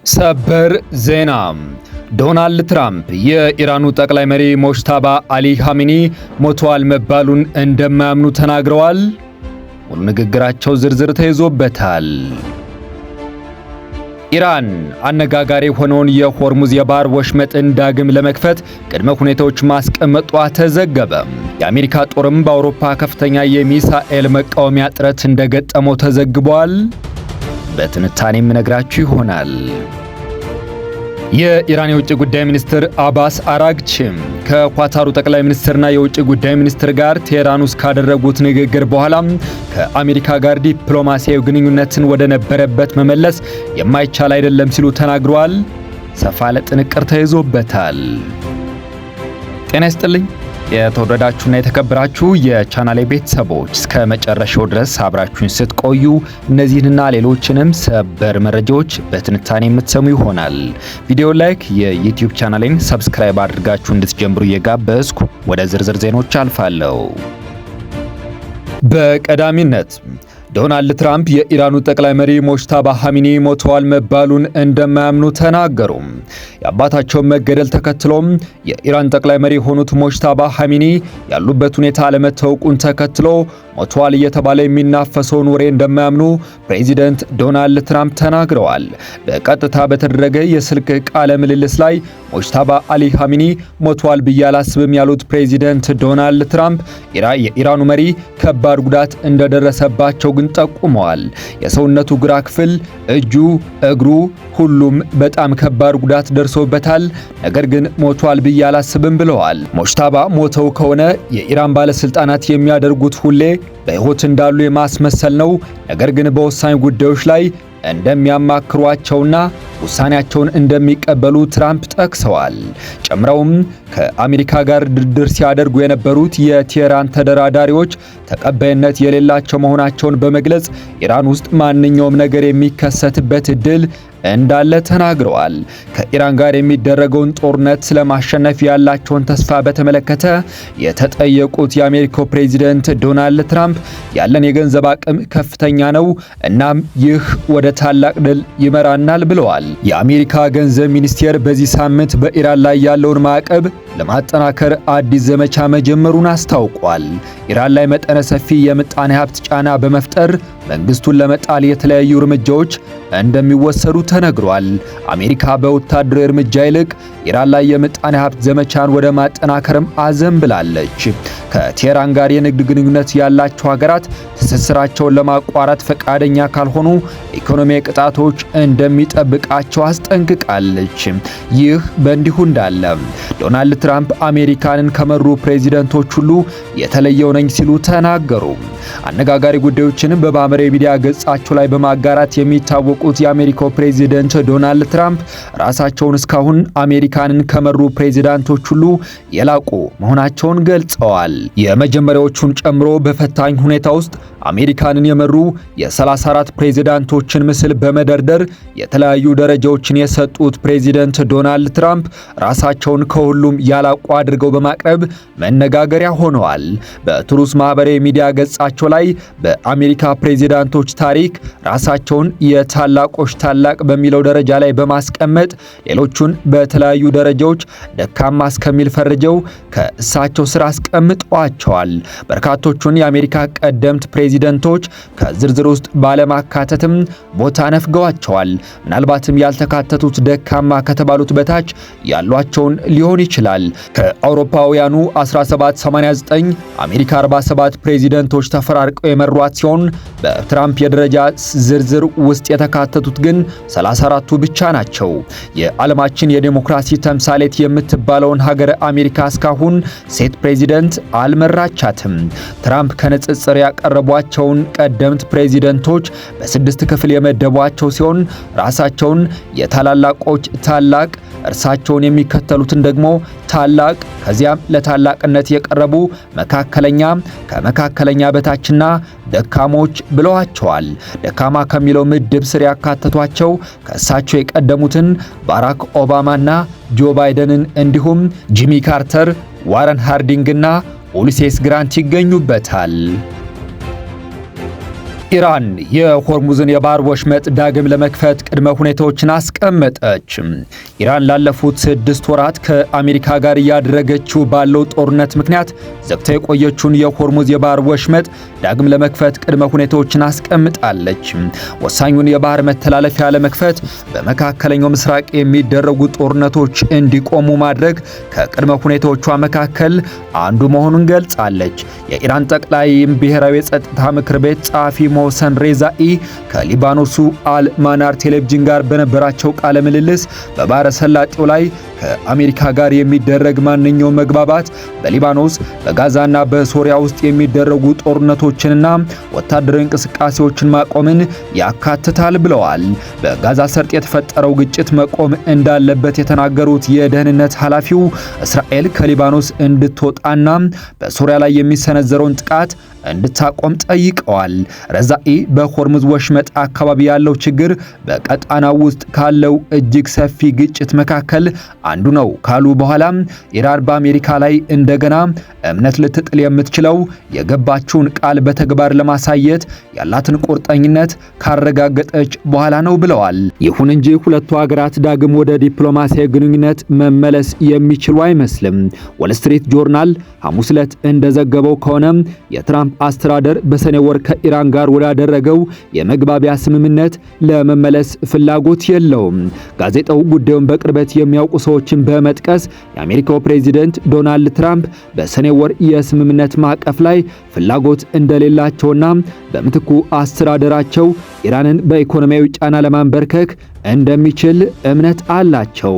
ሰበር ዜና። ዶናልድ ትራምፕ የኢራኑ ጠቅላይ መሪ ሞጅታባ አሊ ኻሜኒ ሞተዋል መባሉን እንደማያምኑ ተናግረዋል። ሙሉ ንግግራቸው ዝርዝር ተይዞበታል። ኢራን አነጋጋሪ የሆነውን የሆርሙዝ የባህር ወሽመጥን ዳግም ለመክፈት ቅድመ ሁኔታዎች ማስቀመጧ ተዘገበ። የአሜሪካ ጦርም በአውሮፓ ከፍተኛ የሚሳኤል መቃወሚያ ጥረት እንደገጠመው ተዘግቧል። በትንታኔ የምነግራችሁ ይሆናል። የኢራን የውጭ ጉዳይ ሚኒስትር አባስ አራግቺም ከኳታሩ ጠቅላይ ሚኒስትርና የውጭ ጉዳይ ሚኒስትር ጋር ቴህራን ውስጥ ካደረጉት ንግግር በኋላ ከአሜሪካ ጋር ዲፕሎማሲያዊ ግንኙነትን ወደ ነበረበት መመለስ የማይቻል አይደለም ሲሉ ተናግረዋል። ሰፋ ለጥንቅር ተይዞበታል። ጤና ይስጥልኝ የተወደዳችሁና የተከበራችሁ የቻናሌ ቤተሰቦች፣ እስከ መጨረሻው ድረስ አብራችሁን ስትቆዩ እነዚህንና ሌሎችንም ሰበር መረጃዎች በትንታኔ የምትሰሙ ይሆናል። ቪዲዮ like፣ የዩቲዩብ ቻናሌን subscribe አድርጋችሁ እንድትጀምሩ እየጋበዝኩ ወደ ዝርዝር ዜናዎች አልፋለሁ። በቀዳሚነት ዶናልድ ትራምፕ የኢራኑ ጠቅላይ መሪ ሞጅታባ ኻሜኒ ሞተዋል መባሉን እንደማያምኑ ተናገሩ። የአባታቸውን መገደል ተከትሎም የኢራን ጠቅላይ መሪ የሆኑት ሞጅታባ ኻሜኒ ያሉበት ሁኔታ አለመታወቁን ተከትሎ ሞተዋል እየተባለ የሚናፈሰውን ወሬ እንደማያምኑ ፕሬዚደንት ዶናልድ ትራምፕ ተናግረዋል። በቀጥታ በተደረገ የስልክ ቃለ ምልልስ ላይ ሞጅታባ አሊ ኻሜኒ ሞተዋል ብዬ አላስብም ያሉት ፕሬዚደንት ዶናልድ ትራምፕ የኢራኑ መሪ ከባድ ጉዳት እንደደረሰባቸው ግን ጠቁመዋል። የሰውነቱ ግራ ክፍል፣ እጁ፣ እግሩ ሁሉም በጣም ከባድ ጉዳት ደርሶበታል፣ ነገር ግን ሞቷል ብዬ አላስብም ብለዋል። ሞጅታባ ሞተው ከሆነ የኢራን ባለስልጣናት የሚያደርጉት ሁሌ በሕይወት እንዳሉ የማስመሰል ነው፣ ነገር ግን በወሳኝ ጉዳዮች ላይ እንደሚያማክሯቸውና ውሳኔያቸውን እንደሚቀበሉ ትራምፕ ጠቅሰዋል። ጨምረውም ከአሜሪካ ጋር ድርድር ሲያደርጉ የነበሩት የቴህራን ተደራዳሪዎች ተቀባይነት የሌላቸው መሆናቸውን በመግለጽ ኢራን ውስጥ ማንኛውም ነገር የሚከሰትበት እድል እንዳለ ተናግረዋል። ከኢራን ጋር የሚደረገውን ጦርነት ስለማሸነፍ ያላቸውን ተስፋ በተመለከተ የተጠየቁት የአሜሪካው ፕሬዚደንት ዶናልድ ትራምፕ ያለን የገንዘብ አቅም ከፍተኛ ነው፣ እናም ይህ ወደ ታላቅ ድል ይመራናል ብለዋል። የአሜሪካ ገንዘብ ሚኒስቴር በዚህ ሳምንት በኢራን ላይ ያለውን ማዕቀብ ለማጠናከር አዲስ ዘመቻ መጀመሩን አስታውቋል። ኢራን ላይ መጠነ ሰፊ የምጣኔ ሀብት ጫና በመፍጠር መንግስቱን ለመጣል የተለያዩ እርምጃዎች እንደሚወሰዱ ተነግሯል። አሜሪካ በወታደራዊ እርምጃ ይልቅ ኢራን ላይ የምጣኔ ሀብት ዘመቻን ወደ ማጠናከርም አዘንብላለች። ከቴህራን ጋር የንግድ ግንኙነት ያላቸው ሀገራት ትስስራቸውን ለማቋረጥ ፈቃደኛ ካልሆኑ ኢኮኖሚያዊ ቅጣቶች እንደሚጠብቃቸው አስጠንቅቃለች። ይህ በእንዲሁ እንዳለ ዶናልድ ትራምፕ አሜሪካንን ከመሩ ፕሬዚደንቶች ሁሉ የተለየው ነኝ ሲሉ ተናገሩ። አነጋጋሪ ጉዳዮችንም በማህበራዊ ሚዲያ ገጻቸው ላይ በማጋራት የሚታወቁት የአሜሪካው ፕሬዚደንት ዶናልድ ትራምፕ ራሳቸውን እስካሁን አሜሪካንን ከመሩ ፕሬዚዳንቶች ሁሉ የላቁ መሆናቸውን ገልጸዋል። የመጀመሪያዎቹን ጨምሮ በፈታኝ ሁኔታ ውስጥ አሜሪካንን የመሩ የ34 ፕሬዚዳንቶችን ምስል በመደርደር የተለያዩ ደረጃዎችን የሰጡት ፕሬዚደንት ዶናልድ ትራምፕ ራሳቸውን ከሁሉም ያላቁ አድርገው በማቅረብ መነጋገሪያ ሆነዋል። በትሩስ ማህበራዊ ሚዲያ ገጻቸው ላይ በአሜሪካ ፕሬዚዳንቶች ታሪክ ራሳቸውን የታላቆች ታላቅ በሚለው ደረጃ ላይ በማስቀመጥ ሌሎቹን በተለያዩ ደረጃዎች ደካማ እስከሚል ፈርጀው ከእሳቸው ስር አስቀምጠዋቸዋል። በርካቶቹን የአሜሪካ ቀደምት ፕሬዚደንቶች ከዝርዝር ውስጥ ባለማካተትም ቦታ ነፍገዋቸዋል። ምናልባትም ያልተካተቱት ደካማ ከተባሉት በታች ያሏቸውን ሊሆን ይችላል። ከአውሮፓውያኑ 1789 አሜሪካ 47 ፕሬዚደንቶች ተፈራርቀው የመሯት ሲሆን በትራምፕ የደረጃ ዝርዝር ውስጥ የተካተቱት ግን 34ቱ ብቻ ናቸው። የዓለማችን የዴሞክራሲ ተምሳሌት የምትባለውን ሀገር አሜሪካ እስካሁን ሴት ፕሬዚደንት አልመራቻትም። ትራምፕ ከንጽጽር ያቀረቧቸውን ቀደምት ፕሬዚደንቶች በስድስት ክፍል የመደቧቸው ሲሆን ራሳቸውን የታላላቆች ታላቅ፣ እርሳቸውን የሚከተሉትን ደግሞ ታላቅ፣ ከዚያም ለታላቅነት የቀረቡ መካከለኛ፣ ከመካከለኛ በታችና ደካሞች ብለዋቸዋል። ደካማ ከሚለው ምድብ ስር ያካተቷቸው ከእሳቸው የቀደሙትን ባራክ ኦባማና ጆ ባይደንን እንዲሁም ጂሚ ካርተር፣ ዋረን ሃርዲንግና ኡሊሴስ ግራንት ይገኙበታል። ኢራን የሆርሙዝን የባህር ወሽመጥ ዳግም ለመክፈት ቅድመ ሁኔታዎችን አስቀመጠች። ኢራን ላለፉት 6 ወራት ከአሜሪካ ጋር እያደረገችው ባለው ጦርነት ምክንያት ዘግታ የቆየችውን የሆርሙዝ የባህር ወሽመጥ ዳግም ለመክፈት ቅድመ ሁኔታዎችን አስቀምጣለች። ወሳኙን የባህር መተላለፊያ ለመክፈት በመካከለኛው ምስራቅ የሚደረጉ ጦርነቶች እንዲቆሙ ማድረግ ከቅድመ ሁኔታዎቿ መካከል አንዱ መሆኑን ገልጻለች። የኢራን ጠቅላይ ብሔራዊ የጸጥታ ምክር ቤት ጸሐፊ ሞህሰን ሬዛኢ ከሊባኖሱ አል ማናር ቴሌቪዥን ጋር በነበራቸው ቃለ ምልልስ በባህረ ሰላጤው ላይ ከአሜሪካ ጋር የሚደረግ ማንኛውም መግባባት በሊባኖስ፣ በጋዛና በሶሪያ ውስጥ የሚደረጉ ጦርነቶችንና ወታደራዊ እንቅስቃሴዎችን ማቆምን ያካትታል ብለዋል። በጋዛ ሰርጥ የተፈጠረው ግጭት መቆም እንዳለበት የተናገሩት የደህንነት ኃላፊው እስራኤል ከሊባኖስ እንድትወጣና በሶሪያ ላይ የሚሰነዘረውን ጥቃት እንድታቆም ጠይቀዋል። ረዛኢ በሆርሙዝ ወሽመጥ አካባቢ ያለው ችግር በቀጣናው ውስጥ ካለው እጅግ ሰፊ ግጭት መካከል አንዱ ነው ካሉ በኋላ ኢራን በአሜሪካ ላይ እንደገና እምነት ልትጥል የምትችለው የገባችውን ቃል በተግባር ለማሳየት ያላትን ቁርጠኝነት ካረጋገጠች በኋላ ነው ብለዋል። ይሁን እንጂ ሁለቱ ሀገራት ዳግም ወደ ዲፕሎማሲያዊ ግንኙነት መመለስ የሚችሉ አይመስልም። ወል ስትሪት ጆርናል ሐሙስ ዕለት እንደዘገበው ከሆነ የትራምፕ አስተዳደር በሰኔ ወር ከኢራን ጋር ወዳደረገው የመግባቢያ ስምምነት ለመመለስ ፍላጎት የለውም። ጋዜጣው ጉዳዩን በቅርበት የሚያውቁ ሰዎችን በመጥቀስ የአሜሪካው ፕሬዚደንት ዶናልድ ትራምፕ በሰኔ ወር የስምምነት ማዕቀፍ ላይ ፍላጎት እንደሌላቸውና በምትኩ አስተዳደራቸው ኢራንን በኢኮኖሚያዊ ጫና ለማንበርከክ እንደሚችል እምነት አላቸው።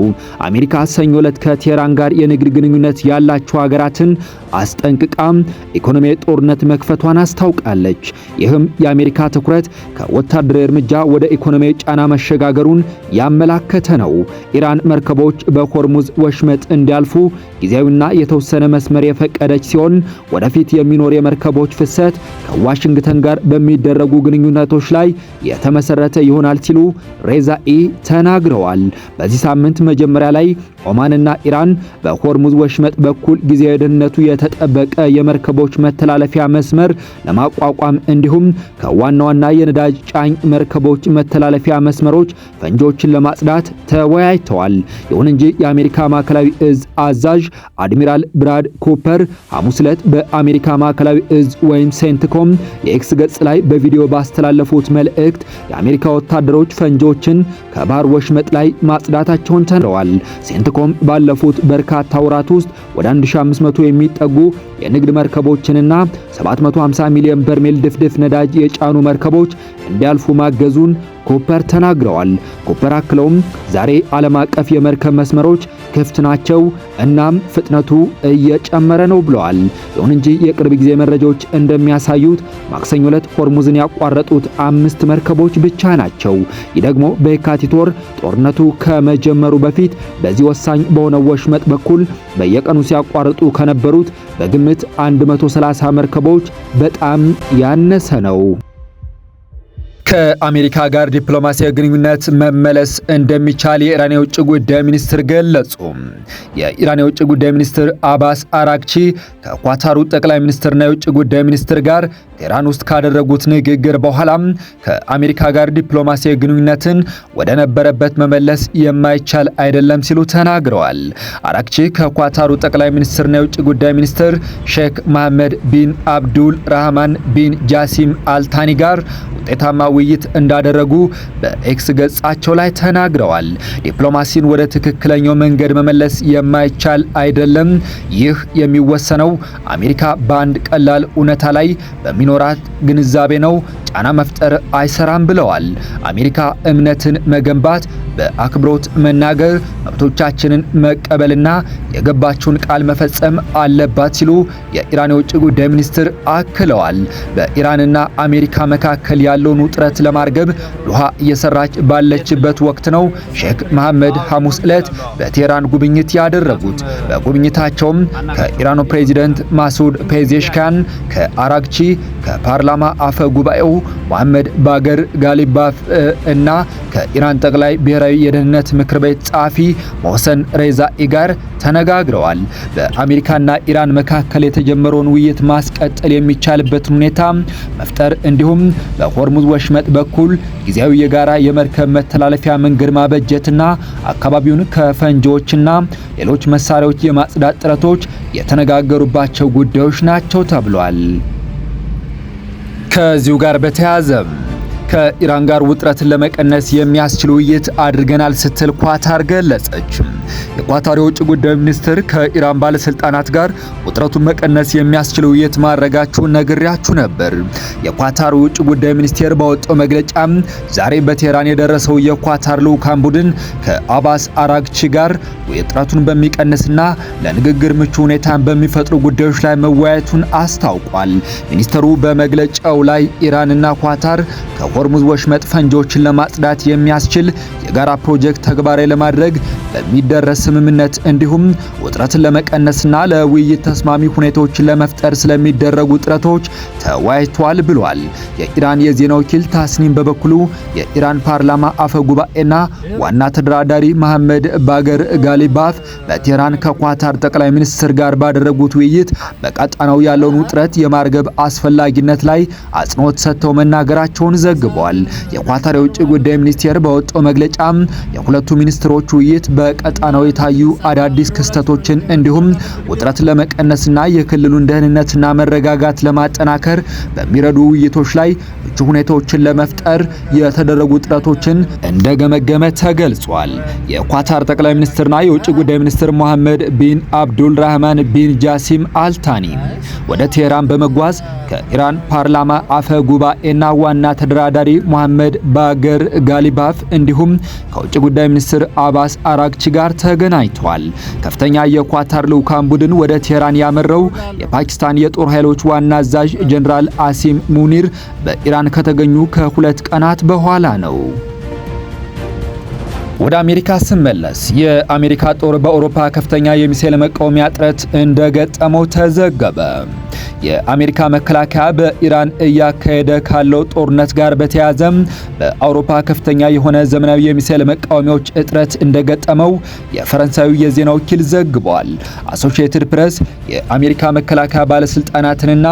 አሜሪካ ሰኞ ዕለት ከቴህራን ጋር የንግድ ግንኙነት ያላቸው ሀገራትን አስጠንቅቃም ኢኮኖሚያዊ ጦርነት መክፈቷን አስታውቃለች። ይህም የአሜሪካ ትኩረት ከወታደራዊ እርምጃ ወደ ኢኮኖሚያዊ ጫና መሸጋገሩን ያመላከተ ነው። ኢራን መርከቦች በሆርሙዝ ወሽመጥ እንዲያልፉ ጊዜያዊና የተወሰነ መስመር የፈቀደች ሲሆን፣ ወደፊት የሚኖር የመርከቦች ፍሰት ከዋሽንግተን ጋር በሚደረጉ ግንኙነቶች ላይ የተመሰረተ ይሆናል ሲሉ ሬዛኢ ተናግረዋል። በዚህ ሳምንት መጀመሪያ ላይ ኦማንና ኢራን በሆርሙዝ ወሽመጥ በኩል ጊዜያዊ ደህንነቱ የተጠበቀ የመርከቦች መተላለፊያ መስመር ለማቋቋም እንዲሁም ከዋና ዋና የነዳጅ ጫኝ መርከቦች መተላለፊያ መስመሮች ፈንጂዎችን ለማጽዳት ተወያይተዋል። ይሁን እንጂ የአሜሪካ ማዕከላዊ እዝ አዛዥ አድሚራል ብራድ ኩፐር ሐሙስ ዕለት በአሜሪካ ማዕከላዊ እዝ ወይም ሴንትኮም የኤክስ ገጽ ላይ በቪዲዮ ባስተላለፉት መልእክት የአሜሪካ ወታደሮች ፈንጂዎችን ከባህር ወሽመጥ ላይ ማጽዳታቸውን ተናግረዋል። ሴንትኮም ባለፉት በርካታ ወራት ውስጥ ወደ 1500 የሚጠጉ የንግድ መርከቦችንና 750 ሚሊዮን በርሜል ድፍድፍ ነዳጅ የጫኑ መርከቦች እንዲያልፉ ማገዙን ኩፐር ተናግረዋል። ኩፐር አክለውም ዛሬ ዓለም አቀፍ የመርከብ መስመሮች ክፍት ናቸው፣ እናም ፍጥነቱ እየጨመረ ነው ብለዋል። ይሁን እንጂ የቅርብ ጊዜ መረጃዎች እንደሚያሳዩት ማክሰኞ ዕለት ሆርሙዝን ያቋረጡት አምስት መርከቦች ብቻ ናቸው። ይህ ደግሞ በየካቲት ወር ጦርነቱ ከመጀመሩ በፊት በዚህ ወሳኝ በሆነው ወሽመጥ በኩል በየቀኑ ሲያቋርጡ ከነበሩት በግምት 130 መርከቦች በጣም ያነሰ ነው። ከአሜሪካ ጋር ዲፕሎማሲያዊ ግንኙነት መመለስ እንደሚቻል የኢራን የውጭ ጉዳይ ሚኒስትር ገለጹ። የኢራን የውጭ ጉዳይ ሚኒስትር አባስ አራግቺ ከኳታሩ ጠቅላይ ሚኒስትርና የውጭ ጉዳይ ሚኒስትር ጋር ቴህራን ውስጥ ካደረጉት ንግግር በኋላም ከአሜሪካ ጋር ዲፕሎማሲያዊ ግንኙነትን ወደ ነበረበት መመለስ የማይቻል አይደለም ሲሉ ተናግረዋል። አራግቺ ከኳታሩ ጠቅላይ ሚኒስትርና የውጭ ጉዳይ ሚኒስትር ሼክ መሐመድ ቢን አብዱል ራህማን ቢን ጃሲም አልታኒ ጋር ውጤታማ ውይይት እንዳደረጉ በኤክስ ገጻቸው ላይ ተናግረዋል። ዲፕሎማሲን ወደ ትክክለኛው መንገድ መመለስ የማይቻል አይደለም። ይህ የሚወሰነው አሜሪካ በአንድ ቀላል እውነታ ላይ በሚኖራት ግንዛቤ ነው። ጫና መፍጠር አይሰራም ብለዋል። አሜሪካ እምነትን መገንባት፣ በአክብሮት መናገር፣ መብቶቻችንን መቀበልና የገባችውን ቃል መፈጸም አለባት ሲሉ የኢራን የውጭ ጉዳይ ሚኒስትር አክለዋል። በኢራንና አሜሪካ መካከል ያለውን ውጥረት ለማርገብ ዶሃ እየሰራች ባለችበት ወቅት ነው ሼክ መሐመድ ሐሙስ ዕለት በቴህራን ጉብኝት ያደረጉት። በጉብኝታቸውም ከኢራኑ ፕሬዚደንት ማሱድ ፔዜሽኪያን፣ ከአራግቺ፣ ከፓርላማ አፈ ጉባኤው መሐመድ ባገር ጋሊባፍ እና ከኢራን ጠቅላይ ብሔራዊ የደህንነት ምክር ቤት ጸሐፊ ሞህሰን ሬዛኢ ጋር ተነጋግረዋል። በአሜሪካና ኢራን መካከል የተጀመረውን ውይይት ማስቀጠል የሚቻልበትን ሁኔታ መፍጠር እንዲሁም በሆርሙዝ ወሽመጥ በኩል ጊዜያዊ የጋራ የመርከብ መተላለፊያ መንገድ ማበጀትና አካባቢውን ከፈንጂዎችና ሌሎች መሳሪያዎች የማጽዳት ጥረቶች የተነጋገሩባቸው ጉዳዮች ናቸው ተብሏል። ከዚሁ ጋር በተያያዘ ከኢራን ጋር ውጥረትን ለመቀነስ የሚያስችል ውይይት አድርገናል ስትል ኳታር ገለጸች። የኳታር የውጭ ጉዳይ ሚኒስትር ከኢራን ባለስልጣናት ጋር ውጥረቱን መቀነስ የሚያስችል ውይይት ማድረጋችሁን ነግሬያችሁ ነበር። የኳታር ውጭ ጉዳይ ሚኒስቴር ባወጣው መግለጫ ዛሬ በቴህራን የደረሰው የኳታር ልዑካን ቡድን ከአባስ አራግቺ ጋር ውጥረቱን በሚቀንስና ለንግግር ምቹ ሁኔታን በሚፈጥሩ ጉዳዮች ላይ መወያየቱን አስታውቋል። ሚኒስተሩ በመግለጫው ላይ ኢራንና ኳታር ከሆርሙዝ ወሽመጥ ፈንጂዎችን ለማጽዳት የሚያስችል የጋራ ፕሮጀክት ተግባራዊ ለማድረግ በሚደረስ ስምምነት እንዲሁም ውጥረትን ለመቀነስና ለውይይት ተስማሚ ሁኔታዎችን ለመፍጠር ስለሚደረጉ ጥረቶች ተወያይቷል ብሏል። የኢራን የዜና ወኪል ታስኒም በበኩሉ የኢራን ፓርላማ አፈ ጉባኤና ዋና ተደራዳሪ መሐመድ ባገር ጋሊባፍ በቴህራን ከኳታር ጠቅላይ ሚኒስትር ጋር ባደረጉት ውይይት በቀጣናው ያለውን ውጥረት የማርገብ አስፈላጊነት ላይ አጽንኦት ሰጥተው መናገራቸውን ዘግቧል። የኳታር የውጭ ጉዳይ ሚኒስቴር በወጣው መግለጫ የሁለቱ ሚኒስትሮች ውይይት በቀጣናው የታዩ አዳዲስ ክስተቶችን እንዲሁም ውጥረት ለመቀነስና የክልሉን ደህንነትና መረጋጋት ለማጠናከር በሚረዱ ውይይቶች ላይ ምቹ ሁኔታዎችን ለመፍጠር የተደረጉ ጥረቶችን እንደገመገመ ተገልጿል። የኳታር ጠቅላይ ሚኒስትርና የውጭ ጉዳይ ሚኒስትር መሐመድ ቢን አብዱል ራህማን ቢን ጃሲም አልታኒ ወደ ቴህራን በመጓዝ ከኢራን ፓርላማ አፈ ጉባኤና ዋና ተደራዳሪ መሐመድ ባገር ጋሊባፍ እንዲሁም ከውጭ ጉዳይ ሚኒስትር አባስ አራግቺ ጋር ተገናኝተዋል። ከፍተኛ የኳታር ልዑካን ቡድን ወደ ቴህራን ያመራው የፓኪስታን የጦር ኃይሎች ዋና አዛዥ ጀነራል አሲም ሙኒር በኢራን ከተገኙ ከ2 ቀናት በኋላ ነው። ወደ አሜሪካ ስመለስ የአሜሪካ ጦር በአውሮፓ ከፍተኛ የሚሳኤል መቃወሚያ እጥረት እንደገጠመው ተዘገበ። የአሜሪካ መከላከያ በኢራን እያካሄደ ካለው ጦርነት ጋር በተያያዘ በአውሮፓ ከፍተኛ የሆነ ዘመናዊ የሚሳኤል መቃወሚያዎች እጥረት እንደገጠመው የፈረንሳዩ የዜና ወኪል ዘግቧል። አሶሺየትድ ፕሬስ የአሜሪካ መከላከያ ባለስልጣናትንና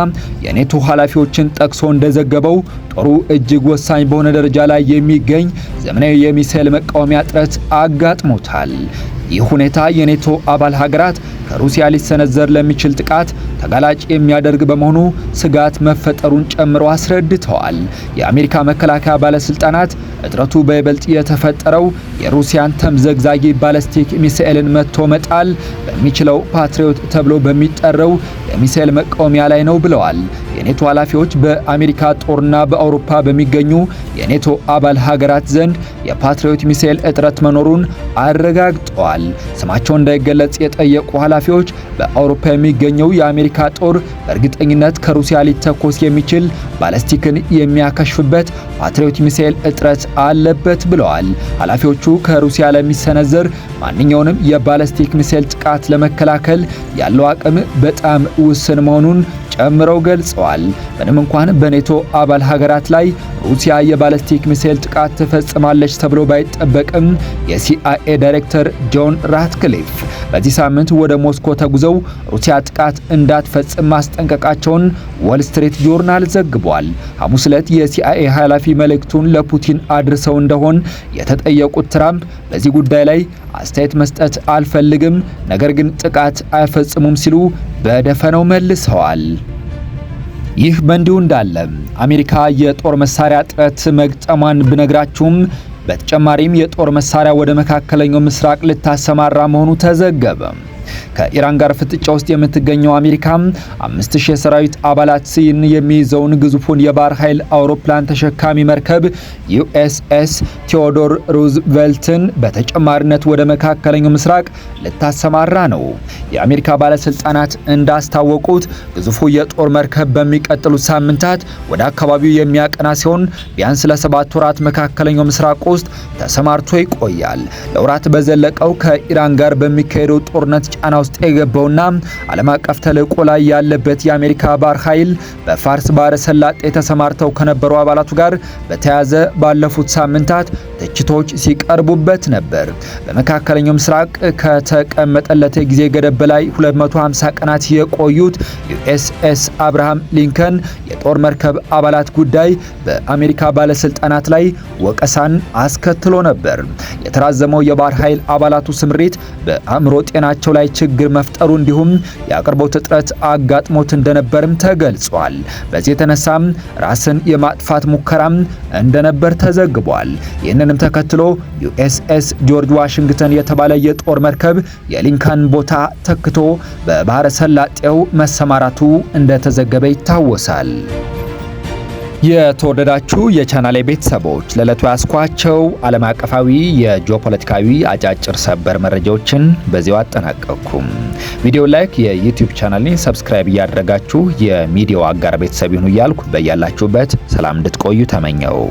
የኔቶ ኃላፊዎችን ጠቅሶ እንደዘገበው ጦሩ እጅግ ወሳኝ በሆነ ደረጃ ላይ የሚገኝ ዘመናዊ የሚሳኤል መቃወሚያ እጥረት አጋጥሞታል። ይህ ሁኔታ የኔቶ አባል ሀገራት ከሩሲያ ሊሰነዘር ለሚችል ጥቃት ተጋላጭ የሚያደርግ በመሆኑ ስጋት መፈጠሩን ጨምሮ አስረድተዋል። የአሜሪካ መከላከያ ባለስልጣናት እጥረቱ በይበልጥ የተፈጠረው የሩሲያን ተምዘግዛጊ ባለስቲክ ሚሳኤልን መትቶ መጣል በሚችለው ፓትሪዮት ተብሎ በሚጠራው የሚሳኤል መቃወሚያ ላይ ነው ብለዋል። የኔቶ ኃላፊዎች በአሜሪካ ጦርና በአውሮፓ በሚገኙ የኔቶ አባል ሀገራት ዘንድ የፓትሪዮት ሚሳኤል እጥረት መኖሩን አረጋግጠዋል። ስማቸው እንዳይገለጽ የጠየቁ ኃላፊዎች በአውሮፓ የሚገኘው የአሜሪካ ጦር በእርግጠኝነት ከሩሲያ ሊተኮስ የሚችል ባለስቲክን የሚያከሽፍበት ፓትሪዮት ሚሳኤል እጥረት አለበት ብለዋል። ኃላፊዎቹ ከሩሲያ ለሚሰነዘር ማንኛውንም የባለስቲክ ሚሳኤል ጥቃት ለመከላከል ያለው አቅም በጣም ውስን መሆኑን ጨምረው ገልጸዋል። ምንም እንኳን በኔቶ አባል ሀገራት ላይ ሩሲያ የባለስቲክ ሚሳኤል ጥቃት ትፈጽማለች ተብሎ ባይጠበቅም የሲአይኤ ዳይሬክተር ጆን ራትክሊፍ በዚህ ሳምንት ወደ ሞስኮ ተጉዘው ሩሲያ ጥቃት እንዳትፈጽም ማስጠንቀቃቸውን ዎል ስትሪት ጆርናል ዘግቧል። ሐሙስ ዕለት የሲአይኤ ኃላፊ መልእክቱን ለፑቲን አድርሰው እንደሆን የተጠየቁት ትራምፕ በዚህ ጉዳይ ላይ አስተያየት መስጠት አልፈልግም፣ ነገር ግን ጥቃት አይፈጽሙም ሲሉ በደፈነው መልሰዋል። ይህ በእንዲሁ እንዳለ አሜሪካ የጦር መሳሪያ እጥረት መግጠሟን ብነግራችሁም በተጨማሪም የጦር መሳሪያ ወደ መካከለኛው ምስራቅ ልታሰማራ መሆኑ ተዘገበ። ከኢራን ጋር ፍጥጫ ውስጥ የምትገኘው አሜሪካ 5000 የሰራዊት አባላትን የሚይዘውን ግዙፉን የባህር ኃይል አውሮፕላን ተሸካሚ መርከብ ዩኤስኤስ ቴዎዶር ሩዝቬልትን በተጨማሪነት ወደ መካከለኛው ምስራቅ ልታሰማራ ነው። የአሜሪካ ባለስልጣናት እንዳስታወቁት ግዙፉ የጦር መርከብ በሚቀጥሉት ሳምንታት ወደ አካባቢው የሚያቀና ሲሆን ቢያንስ ለ7 ወራት መካከለኛው ምስራቅ ውስጥ ተሰማርቶ ይቆያል። ለወራት በዘለቀው ከኢራን ጋር በሚካሄደው ጦርነት ጫና ውስጥ የገባውና ዓለም አቀፍ ተልዕኮ ላይ ያለበት የአሜሪካ ባህር ኃይል በፋርስ ባህረ ሰላጤ ተሰማርተው ከነበሩ አባላቱ ጋር በተያያዘ ባለፉት ሳምንታት ትችቶች ሲቀርቡበት ነበር። በመካከለኛው ምስራቅ ከተቀመጠለት የጊዜ ገደብ በላይ 250 ቀናት የቆዩት ዩኤስኤስ አብርሃም ሊንከን የጦር መርከብ አባላት ጉዳይ በአሜሪካ ባለስልጣናት ላይ ወቀሳን አስከትሎ ነበር። የተራዘመው የባህር ኃይል አባላቱ ስምሪት በአእምሮ ጤናቸው ላይ ችግር መፍጠሩ እንዲሁም የአቅርቦት እጥረት አጋጥሞት እንደነበርም ተገልጿል። በዚህ የተነሳም ራስን የማጥፋት ሙከራም እንደነበር ተዘግቧል። ይህንንም ተከትሎ ዩኤስኤስ ጆርጅ ዋሽንግተን የተባለ የጦር መርከብ የሊንከን ቦታ ተክቶ በባህረ ሰላጤው መሰማራቱ እንደተዘገበ ይታወሳል። የተወደዳችሁ የቻናሌ ቤተሰቦች፣ ለዕለቱ ያስኳቸው ዓለም አቀፋዊ የጂኦፖለቲካዊ አጫጭር ሰበር መረጃዎችን በዚያው አጠናቀቅኩም። ቪዲዮ like፣ የዩቲዩብ ቻናሌን subscribe እያደረጋችሁ የሚዲያው አጋር ቤተሰብ ይሁኑ እያልኩ በያላችሁበት ሰላም እንድትቆዩ ተመኘሁ።